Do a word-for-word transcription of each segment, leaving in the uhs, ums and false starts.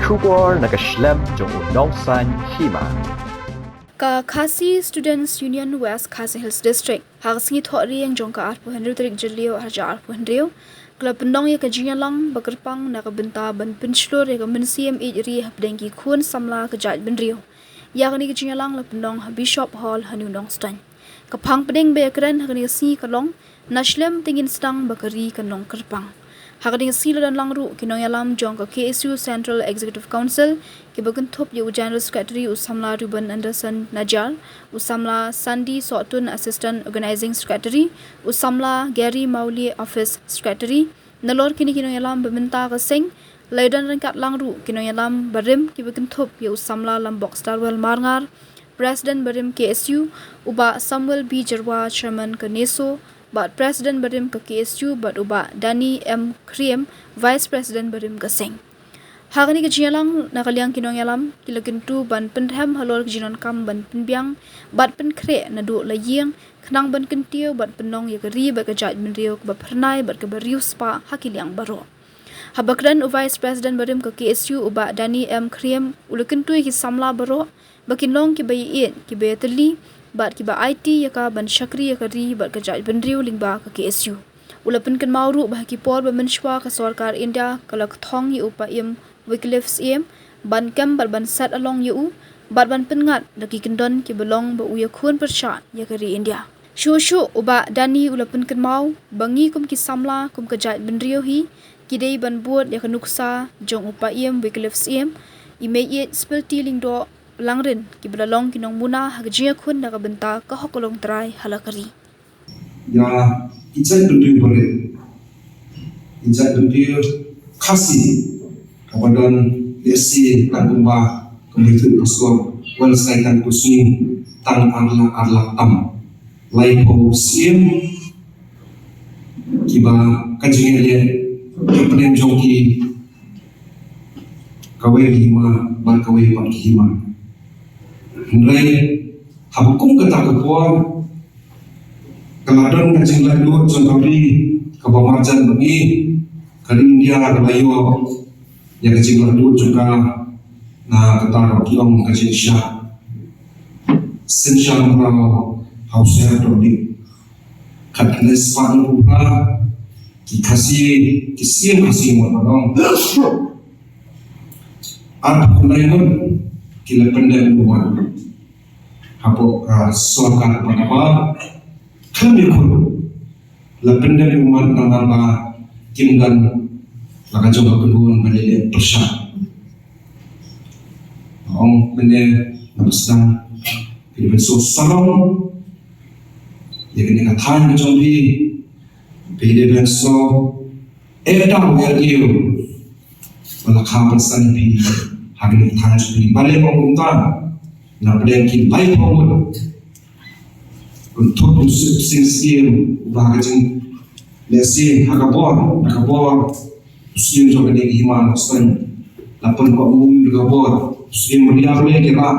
Khubor na ka shlem jong u nongsan hima. Ka Khasi Students Union West Khasi Hills District, ha ka sngi Thohdieng jong ka arphew hynriew tarik Jylliew arhajar arphew hynriew, ka la pynlong ïa ka jingïalang ba kyrpang na ka bynta ban pynshlur ïa ka mynsiem ïeit ri hapdeng ki khun samla ka jaitbynriew. Ïa kane ka jingïalang la pynlong ha Bishop Hall ha New Nongstoiñ. Ka phang pdeng ba ïakren ha kane ka sngi ka long, na shlem te ngin sdang ba ka ri kan long kyrpang. Ha kane ka sngi la don lang ruh ki nongïalam jong ka K S U Central Executive Council, kiba kynthup ïa u General Secretary u samla Reuben Anderson Najar, u samla Sandy Sohtun Assistant Organizing Secretary, u samla Gary Mawlieh Office Secretary. Nalor kine ki nongïalam ba mynta ka seng, la ïadon ryngkat lang ruh ki nongïalam barim kiba kynthup ïa u samla Lambok Starwell Marngar, President barim K S U, u Bah Samuel B Jyrwa, Chairman ka NESO, bad President barim ka K S U, bad u Bah Danny M Khriem, Vice President barim ka seng. Ha kane ka jingïalang, na ka liang ki nongïalam ki la kyntu ban pynrhem halor ka jingdonkam ban pynbiang bad pynkhreh naduh la ïing, khnang ban kyntiew bad pynlong ïa ka ri bad ka jaitbynriew kaba phyrnai bad kaba riewspah ha ki liang baroh. Haba kren u Vice President barim ka K S U u Bah Danny M Khriem, u la kyntu ïa ki samla baroh ba kin long kiba ïeit, kiba ïatylli bad kiba aiti ïa ka ban shakri ïa ka ri bad ka jaitbynriew lyngba ka K S U. U la pynkynmaw ruh ba ha ki por ba mynshuwa ka sorkar India ka la kthong ïa u Paiem Wycliffe Syiem ban kem bad ban set along ïa u bad ban pynngat da ki kyndon kiba long ba u ïakhun pyrshah ïa ka ri India. Shuh shuh u Bah Danny u la pynkynmaw ba ngi kum ki samla, kum ka jaitbynriew hi, ki dei ban bud ïa ka nuksa jong u Paiem Wycliffe Syiem, i Meiieit Spilti Lyngdoh Langrin, kiba la long ki nongmuna ha ka jingïakhun na ka bynta ka hok ka longtrai ha la ka ri. Ïa ki jaitbynriew barit, ki jaitbynriew Khasi, kaba don lehse tang kumba kumba ïathuh ka sur, wan sa ïa ka kusni tang ar lak, ar lak tam laiphew siem, kiba ka jingïaleh ka pdeng jong ki kawei ka hima bad kawei pat ka hima. Hynrei haba kum kata ka por, ka la don ka jinglaitluid jong ka ri kaba marjan bad ngi, ka ri India ka la ïoh ïa ka jinglaitluid jong ka na kata kaba ki ong ka jingshah synshar mraw ha u Sir Dohdik. Khatkhyndai spah hynñiewphew phra ki Khasi, ki Siem Khasi Mawlai Badong, arphew khyndai ngut ki la pyndep ummat hapoh ka sorkar kaba khlem ïakhun. La pyndep ummat namar ba kim don la ka jong ka kynhun ban ïaleh pyrshah. Ong mynne, naba sdang phi dei ban sngewsarong ïa kane ka thaiñ ka jong phi, phi dei ban sngew eh da u ïa u ba la kha ban san ïa phi ha kane ka thaiñ jong phi. Balei ong kumta? Na pdeng ki laiphew ngut, kynthup u Sing Syiem, uba ha ka jing, lehse ha ka bor, ha ka bor u Syiem jong kane ka hima Nongstoiñ, la pynkohnguh ïa ka bor u Syiem Riam, ne ki rah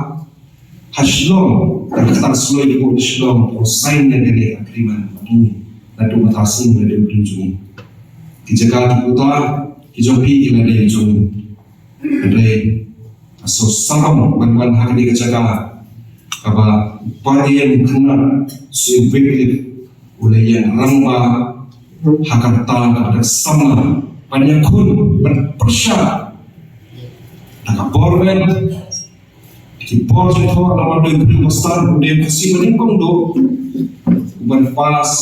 ha Shillong, ka kata ka Shillong, ko Shillong, ko sign ïa kane ka agreement naduh mynta sien, naduh mynta jong ngi. Ki jaka ki puta ki jong phi, ki la dei jong ngi. Hynrei ka sngewsarong ban wan ha kane ka jaka kaba u Paiem khynnah Syiem Wycliffe u la ïeng rangbah ha ka rta kaba dang samla ban ïakhun, ban pyrshah da ka bor met, ki bor jingthoh, namar u dei u briew ba stad, u dei u Khasi ba nyngkong duh uban pass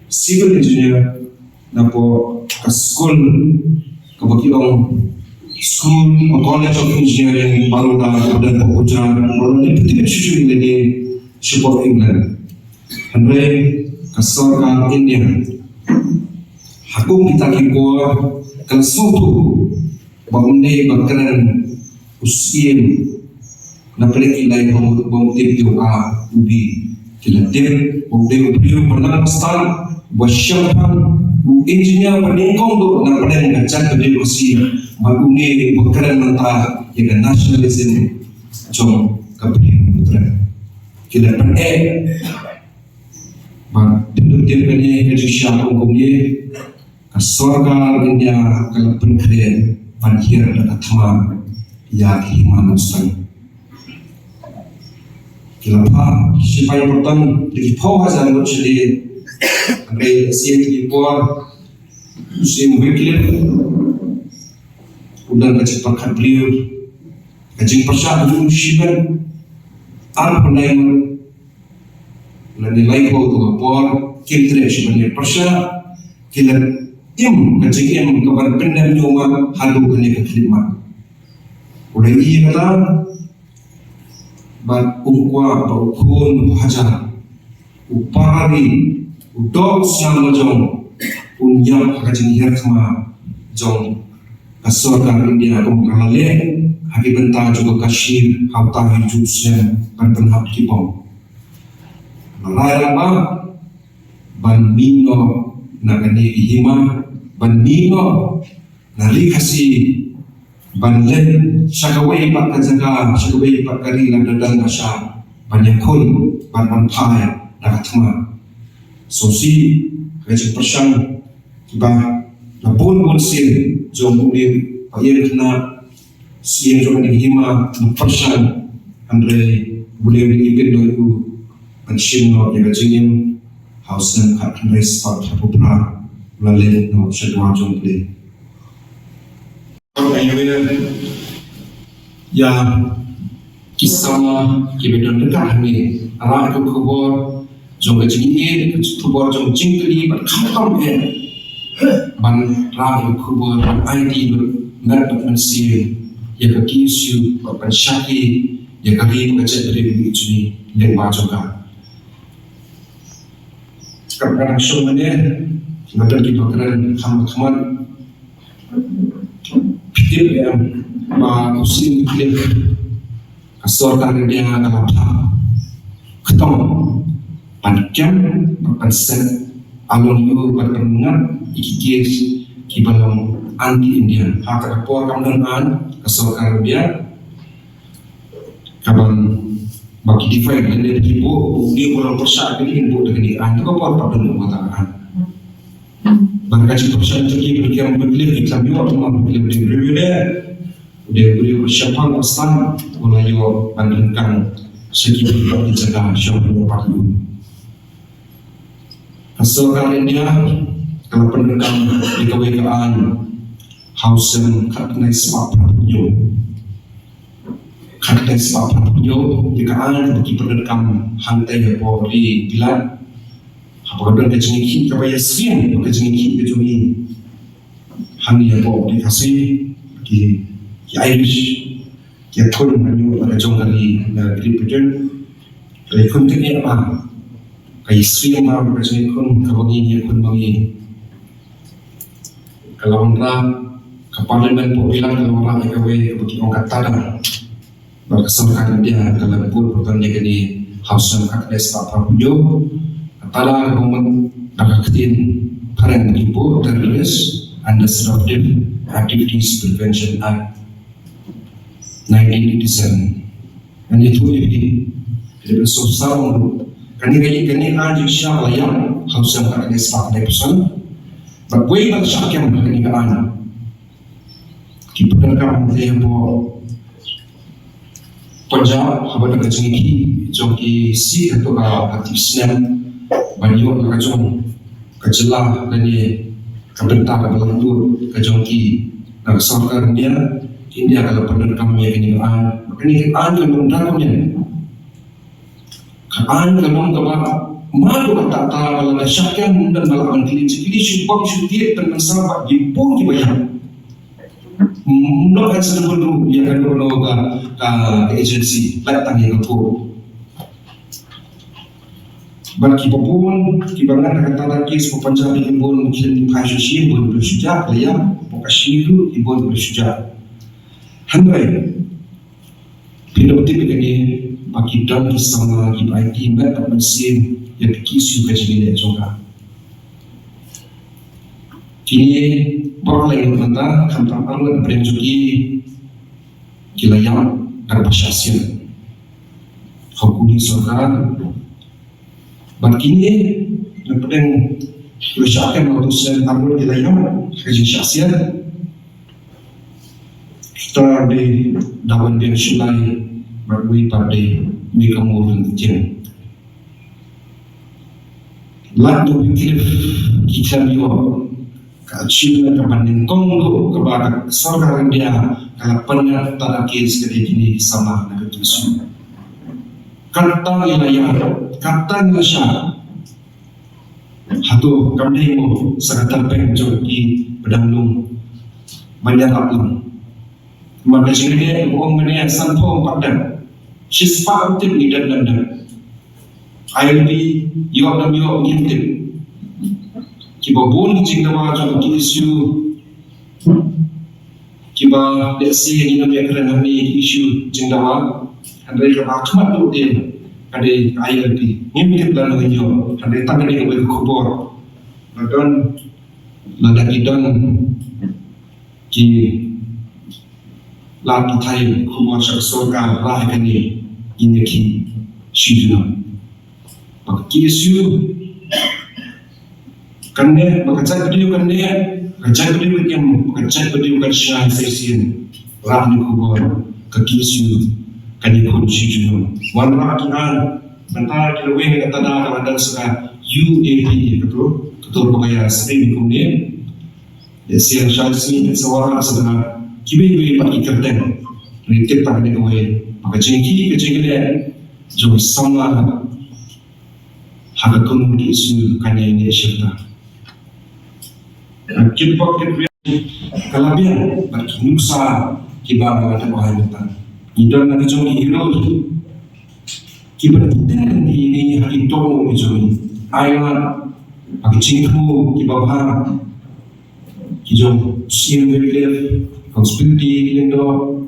civil engineer napoh ka skul kaba ki ong School or College of Engineering, Baroda, kaba don hapoh Gujarat, Baroda, ne pyrthei shuh shuh, ne shapoh England. Hynrei ka sorkar India ha kum kita ki por ka la sngewthuh ba um dei ba kren u Syiem na pdeng ki laiphew ngut ba um tip ïa u A u B. Ki la tip ba u dei u briew ba nang ba stad, ba shemphang, u engineer ba nyngkong duh na pdeng ka jaitbynriew Khasi, bad une uba kren mynta ïa ka nationalism jong ka briew u Trai. Ki la pyneh. Bad dei dei kane ka jingshisha, ong kumne, ka sorkar India ka la pynkhreh ban hiar da ka thma ïa ki hima nongshong. Ki la phah shipai pyrthei da ki phew hajar ngut shane. Hynrei sien ki por u Siem Wycliffe u don ka jingpyrkhat briew, ka jingpyrshah briew shimet. Arphew lai ngut lane laiphew tu ka por kim treh shuh ban ïa pyrshah, ki la im ka jingim kaban pyndem ñiumat haduh kane ka khyllipmat. U la ïohi kata bad u kwah ba u khun u hajar, u para ri, u doh u sñiaw lajong, un ïap ha ka jinghiar thma jong ka sorkar India kum ka la leh ha ki bynta jong ka Kashmir ha uta hi u snem ban pynhap ki bom. Ba rai rangbah ban mih noh na kane ka hima, ban mih noh na ri Khasi, ban leit sha kawei pat ka jaka, sha kawei pat ka ri lada don ka sha ban ïakhun, ban ban phai da ka thma. Sngewsih ka jingpyrshang kiba la bun bun sien jong u Siem, ba ïa kane sien jong kane ka hima ba pyrshang, hynrei u Siem u la ïa pynlong u ban shim noh ïa ka jingim ha u snem khatkhyndai spah phraphew phra, u la leit noh sha dwar jong U Blei. Anyway, ïa ki samla kiba don ryngkat hangne, rah ïa ka khubor jong ka jingïeit, ka khubor jong jingkylli bad khamtam eh ban rah ïa ka khubor ban aiti lut met bad mynsiem ïa ka K S U bad ban shakri ïa ka ri bad ka jaitbynriew jong ngi lyngba jong ka. Katba nga dang shong mynne, nga don kiba kren kham khmat. Phi tip em ba u Siem Wycliffe, ka sorkar India ka la phah kyrtong ban kem, ban set along ïa u ban pynngat ïa ki kes kiba long anti India. Ha kata ka por kam don aiñ ka sorkar India. Kaban ba ki define lane ki buh, u dei u long pyrshah kane, ki buh da kane ka aiñ, to ka por pat don u kata ka aiñ. Bad ka jingpyrshah jong ki ba ki kem Wycliffe, ki khlem ïoh, ma Wycliffe u dei u briew u dei, u dei u briew ba shemphang ba stad, u la ïoh ban ryngkang sha ki briew bad ki jaka sha u pat u. Ka sorkar India ka la pyndonkam ïa kawei ka aiñ ha u snem khatkhyndai spah phraphew hynñiew. Khatkhyndai spah phraphew hynñiew, ïa ka aiñ kaba ki pyndonkam hangtai hapoh ri Bilat. Haba ka don ka jingïakhih kaba ïasyriem bad ka jingïakhih ka jong ngi hangne hapoh ri Khasi, ki, ki Irish ki ïakhun ban ïoh la ka jong ka ri na Great Britain. Ka la ïakhun teng eh ba ka ïasyriem ba ka jingïakhun kaba ngi ïakhun ba ngi. Ka la wanrah, ka Parliament hapoh Bilat ka la wanrah ïa kawei kaba ki ong ka TADA. Bad ka sorkar India ka la bud pyrthei ïa kane ha u snem khatkhyndai spah phraphew hynñiew. Ka TADA kaba mut da ka ktien phareng ki buh Terrorist and Disruptive Activities Prevention Act nineteen eighty-seven. Ngan ïathuh ïa phi, phi dei ban sngewsarong ruh. Kane ka, kane ka aiñ jingshisha ka la ïap ha u snem khatkhyndai spah khyndai phew san. Bad wei ba la shah kem ha kane ka aiñ, ki pyndonkam hangtei hapoh Punjab, haba don ka jingïakhih jong ki Sikh hato ka ha ki snem ban ïoh la ka jong ka jylla lane ka bynta kaba la ïoh ka jong ki na ka sorkar India, India ka la pyndonkam ïa kane ka aiñ. Kane ka aiñ ka long draconian. Ka aiñ ka long kaba ma to ka kata ba la shah kem, ym don ba lah ban kylli jingkylli, shu bam shu tied, pynmynsaw bad ki bun kiba ïap. Ym don ka sdang ruh ïa kano kano ka, ka, ka agency, lait tang ïa ka court. Bad kiba bun kiba ngat ha kata ka case hapoh Punjab ki bun ki la phai sha shin, bun ki la shu jah, la ïap, hapoh Kashmir ruh ki bun ki la shu jah. Hynrei phi dei ban tip ïa kane ba ki don ki samla kiba aiti met bad mynsiem ïa ka K S U, ka jingïaleh jong ka. Kine baroh lai ngut mynta, khamtam arngut napdeng jong ki ki la ïap da kaba shah siat ha u kuli sorkar. Bad kine napdeng ki la shah kem ha u snem arngut ki la ïap ha ka jingshah siat. Tang dei Dawan Biang Shullai bad wei pat dei Mika Morin Kin. Lad da Wycliffe ki khlem ïoh ka achievement kaba nyngkong ruh kaba ka sorkar India ka la pynïaid tang ka case ka dei kine ki samla na ka T S U. Katang ïa la ïa, katang ïa la sha. Hato kam dei mo sa ka tyrpeng jong ki ba dang lung ban ïarap lang. Ma ka jingeh ba ong mane san phong pat dang. Shispah tip ngi dang dang dang. I L P ïoh dang ïoh ngim tip. Kiba bun ki jingdawa jong ki T S U. Kiba lehse ngi nym ïakren hangne ki issue jingdawa. Hynrei kaba khmat duh te ka dei I L P. Ngim tip lano ngin ïoh. Hynrei tang ka dei kawei ka khubor. La don, lada ki don ki lad pathai khubor sha ka sorkar, rah ïa kane, ngin ïakhih shi junom. Ba ka T S U kan neh, ba ka jaitbynriew kan neh, ba ka jaitbynriew kan im, ba ka jaitbynriew kan shngaiñ sa shisien. Rah ïa ka khubor, ka T S U kan ïakhun shi junom. Wanrah ki aiñ, mynta ki la weng ïa ka tada ka la dang sa ka U A P A, kato, kato kaba ïa sdang kumne. Ïa sdang sha shisien, ïa sa wanrah sa da kiwei kiwei pat ki kyrteng. Ngi tip tang kane kawei, ba ka jingkhih ka jingkhleh jong ki samla ha ka kynhun T S U kan ïai neh shirta. Kit bok kit riat ka la biang bad ki nuksa kiba nga la tip ha mynta. Ngi don na ka jong ki hero kiba la pynlong ïa ngi ha ki dohnud ki jong ngi. Ai lad ha ki jingthmu kiba bha ki jong Syiem Wycliffe, Kong Spility Lyngdoh,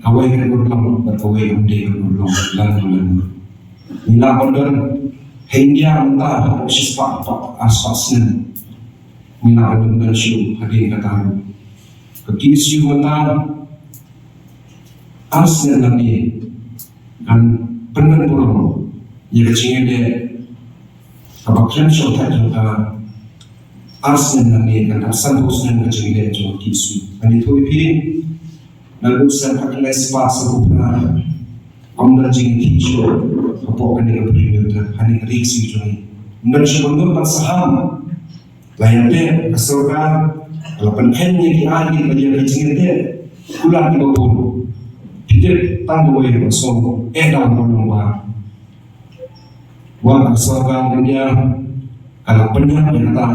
kawei kan urlong bad kawei kam dei kan urlong, lano lano. Ngi lah ban don ha India mynta hapoh shispah, hapoh arspah snem. Ngi lah ban don shuh hadien kata ruh. Ka T S U mynta ar snem nangne kan pynbeit burom ïa ka jingïaleh kaba khlem shongthait jong ka. Ar snem nangne kan dap sanphew snem ka jingïaleh jong ka T S U. Ngan ïathuh ïa phi, naduh snem khatkhyndai spah sawphew phra ym don jingïakhih shuh hapoh kane ka Bri Hynñiewtrep, ha kane ka ri Khasi jong ngi. Ym don shuh ban nud ban saham. La ïateh ka sorkar, la pynkheiñ ïa ki aiñ kiba ïa ka jingïateh, kular kiba bun. Phi tip tang kawei ba sngewbha eh dang ba long ba. Wat ka sorkar India ka la pynïap ïa kata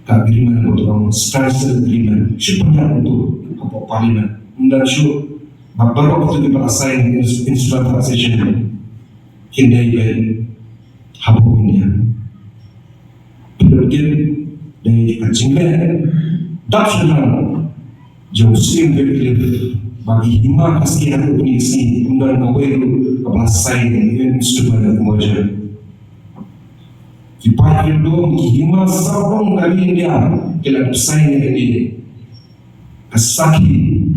ka agreement ba u ong standstill agreement. Shu pynïap uto hapoh parliament. Ym don shuh ba baroh kito kiba la sign instrument accession kin dei beit hapoh India. Phi la tip dei ka jingleh dap shynrang jong u Syiem Wycliffe ba ki hima Khasi ha kine ki sngi ym don kawei ruh kaba la sign ïa ka instrument of merger. Ki paid ki lum, ki hima sarong ka ri India ki la dep sign ïa kane. Ka sakhi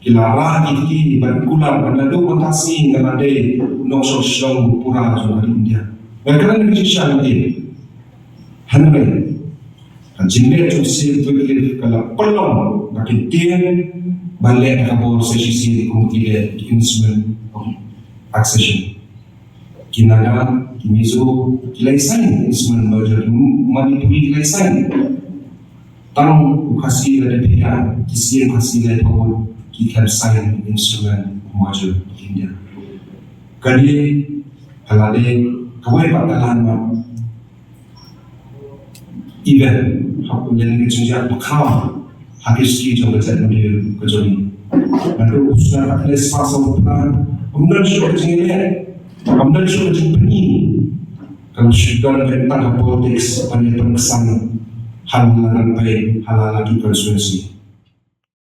ki la rah kiti ban kular ban naduh mynta sngi nga la dei u nongshong shnong pura jong ka ri India. Nga kren ïa ka jingshisha lynti. Hynrei ka jingleh jong u Syiem Wycliffe ka la pynlong ba ki tieng ban leh da ka bor sa shisien kum ki leh ki instrument of accession. Ki Naga, ki Mizo ki la sign instrument merger, ki Manipuri ki la sign. Tang u Khasi lada phi ïa ki Syiem Khasi la pynbeit ki khlem sign instrument merger India. Ka dei ka la dei kawei pat ka landmark event hapdeng ka jingjia pyrkhat ha ki ski jong ka jaitbynriew ka jong ngi. Naduh u snem khatkhyndai spah sawphew phra ym don shuh ka jingïaleh, ym don shuh ka jingpyni. Ka la shu don beit tang ka politics ban ïa pynksan ha la ka rangbah, ha la ki constituency.